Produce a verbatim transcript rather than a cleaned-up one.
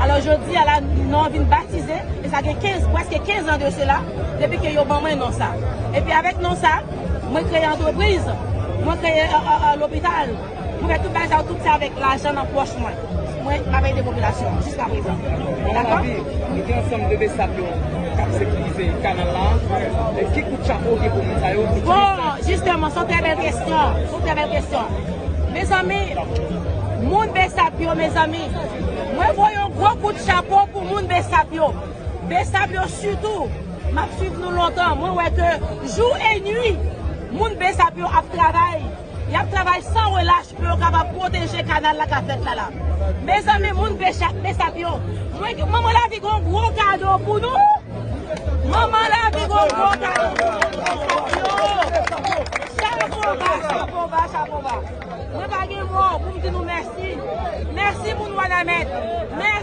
Alò, jodi a la, non an vin batize, e sa gen kenz, prèske kenz an de sela, depi ke yo ban mwen non sa. Epi avèk non sa, mwen kreye antrepriz, mwen kreye, euh, euh, euh, lopital, mwen fè tout bagay sa yo, tout se avèk lajan nan pòch mwen. Mwen, m ap ede popilasyon an, jiska prezan. Dakò? Lavi, nou gen ansanm de Besap yo k ap sekirize kanal la. E ki kout chapo w gen pou moun sa yo? Bon, jisteman, se yon trè bèl kesyon. Se yon trè bèl kesyon. Mezanmi, moun Besap yo, mezanmi, mwen voye yon gwo kout chapo pou moun Besap yo. Besap yo sitou, m ap swiv nou lontan. Mwen wè ke jou e nwi, moun Besap yo ap travay. Y ap travay san relach pou yo kapab pwoteje kanal la k ap fèt la la. Mezanmi, moun Besap, Besap yo, mwen, Manman Lavi gen yon gwo kado pou nou. Manman Lavi gen yon gwo kado pou nou. Chapo ba, chapo ba, chapo ba. Mwen pa gen mo pou m di nou mèsi. Mèsi moun Wanament. Mèsi.